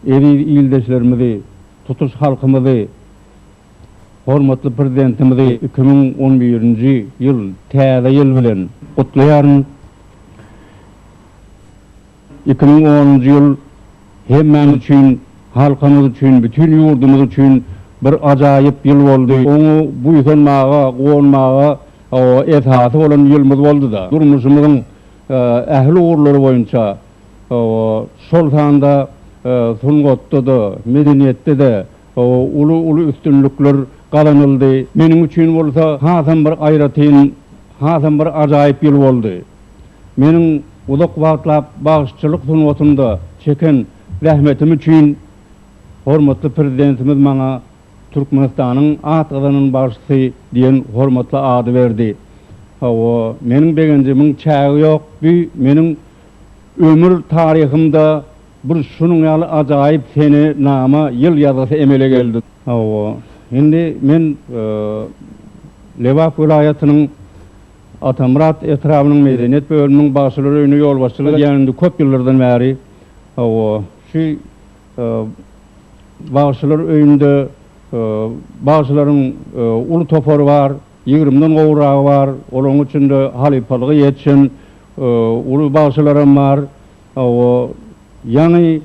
Eziz ildeşlerimizi, tutuş halkymyzy, hormatly Prezidentimizi 2011-nji ýyl, Täze ýyl bilen gutlaýaryn. 2010-njy ýyl hemmämiz üçin, halkymyz üçin, bütin ýurdumyz üçin bir ajaýyp ýyl boldy. Oňa buýsanmaga, guwanmaga esasy bolan ýylymyz boldy-da. Durmuşymyzyň ähli ugurlary boýunça, şol sanda sungatda-da, medeniýetde-de uly-uly üstünlikler gazanyldy. Meniň üçin bolsa hasam bir aýratyn, hasam bir ajaýyp ýyl boldy. Meniň uzak wagtlap bagşyçylyk sungatynda çeken zähmetim üçin hormatly Prezidentimiz maňa Türkmenistanyň at gazanan bagşysy diýen hormatly ady berdi. Hawa, meniň begenjimiň çägi ýok. Bu meniň ömür taryhymda bir şunuň ýaly ajaýyp senenama, ýyl ýazgysy emele geldi. Hawa, indi men Lebap welaýatynyň Atamyrat etrabynyň medeniýet bölüminiň bagşylar öýüne ýolbaşçylyk edýän indi köp ýyllardan bäri. Hawa, şu bagşylar öýünde bagşylaryň uly topary bar, ýigrimden gowragy bar, olaryň içinde halypalyga ýetişen uly bagşylaram bar. Hawa, ýaňy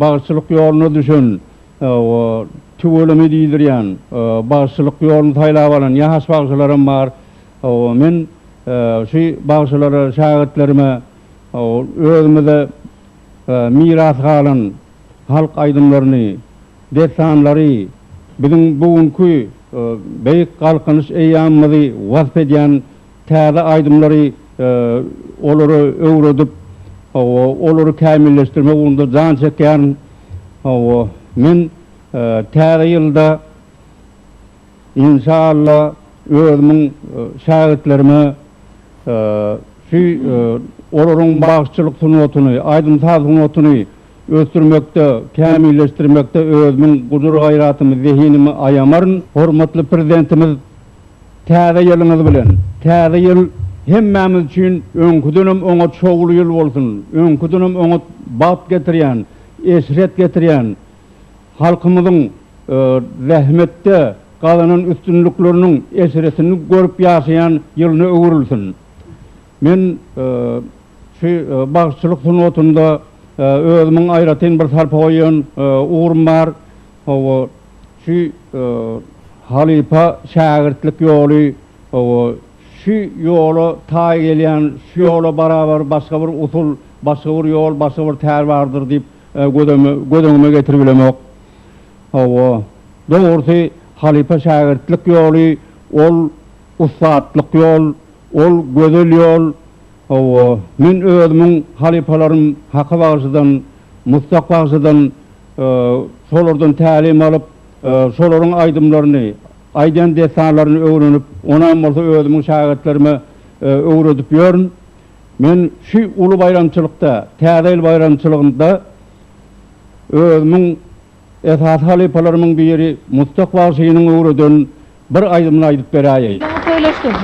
bagşyçylyk ýoluna düşen, hawa, tüweleme diýdirýän, bagşyçylyk ýoluny saýlap alan ýaş bagşylaram bar. Hawa, men şu bagşylara, şägirtlerime, hawa, özümize miras galan halk aýdymlaryny, dessanlary, biziň bu günki beýik Galkynyş eýýamymyzy wasp edýän täze aýdymlary olara öwredip, hawa, olary kämilleşdirmek ugrunda jan çekýärin. Hawa, men täze ýylda Inşa-Alla özümiň şägirtlerime şu olaryň bagşyçylyk sungatyny, aýdym-saz sungatyny ösdürmekde, kämilleşdirmekde özümiň gujur-gaýratymy, zehinimi aýamaryn. Hormatly Prezidentimiz Täze ýylyňyz bilen! Täze ýyl hemmämiz üçin öňküdenem oňat şowly ýyl bolsun! Öňküdenem oňat bagt getirýän, eşret getirýän, halkymyzyň zähmetde gazanan üstünlikleriniň eşretini görüp ýaşaýan ýylyna öwrülsin! Men şu bagşyçylyk sungatynda özümiň aýratyn bir sarpa goýýan ugrum bar. Hawa, şu halypa şägirtlik ýoly, hawa, şu ýola taý gelýän, şu ýola barabar başga bir usul, başga bir ýol, başga bir tär bardyr diýip göz öňüme getiribilemok. Hawa, dogrusy, halypa şägirtlik ýoly ol ussatlyk ýol, ol gözel ýol. Hawa, men özümiň halypalarym Haky bagşydan, Mustak bagşydan şolardan tälim alyp, şolaryň aýdymlaryny, aýdýan dessanlaryny öwrenip, onam bolsa özümiň şägirtlerime öwredip ýörün. Men şu uly baýramçylykda, Täze ýyl baýramçylygynda özümiň esasy halypalarymyň biri Mustak bagşynyň öwreden bir aýdymyny aýdyp beräýeýin. Muňa toýlaşdym.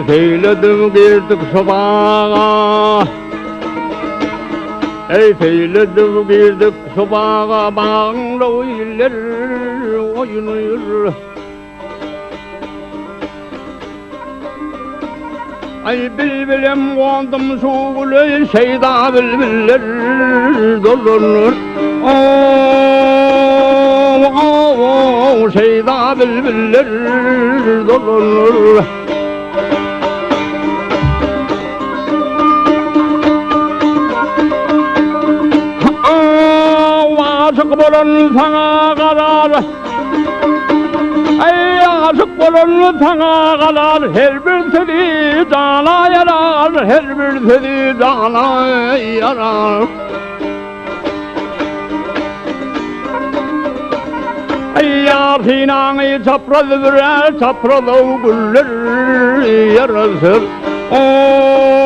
Seýledim girdik şu baga Eý seýledim girdik şu baga Bagyňda iller oýnaýyr Aý bilbilem gondum şu güle Şeýda bilbiller dolanur Ow şeýda bilbiller dolanur Ow aşyk bolan saňa galar Eý, aşyk bolan saňa galar, Her bir sözi jana ýarar, Her bir sözi jana ýarar. Ýar synaňy çapraz bürär, çaprazow güller ýaraşar. Ow-ow,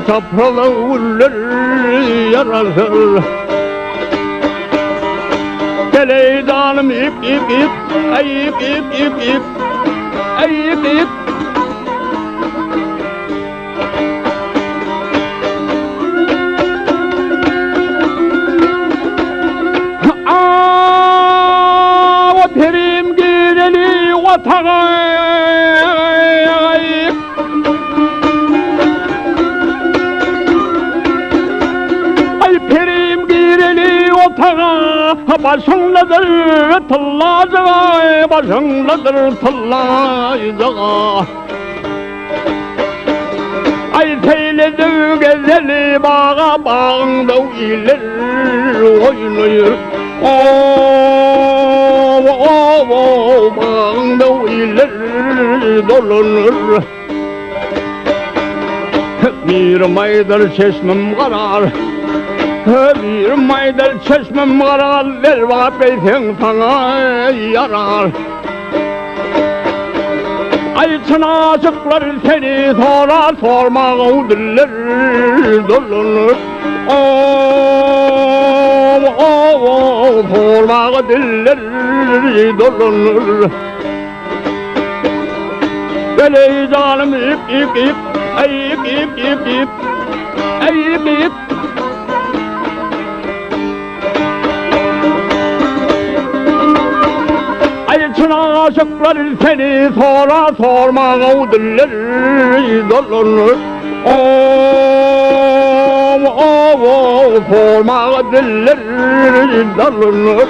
çaprazow güller ýaraşar. Gel-eý janym ip, ip, ip, aý ip, ip, ip, ip, aý ip, ip. Awa perim gireli otaga. Aý perim gireli otaga, başyňdadyr tyllajyga, başyňdadyr tyllajyga. Aý seýledim gezeli baga bagyňda iller oýnaýar. Ow ow ow bagyňda iller dolanur. Birim aýdar çeşmim garar. Birim aýdar çeşmim garar, berbat beýseň saňa ýarar. Aý çyn aşyklar seni sorar sormaga diller dolanyp Ow ow ow sormaga diller dolanyr Gel eý janym ip ip ip aý ip ip ip ip aý ip ip Aý çyn aşyklar seni sorar sormaga diller dolanyr Ow ow ow sormaga diller dolanyr.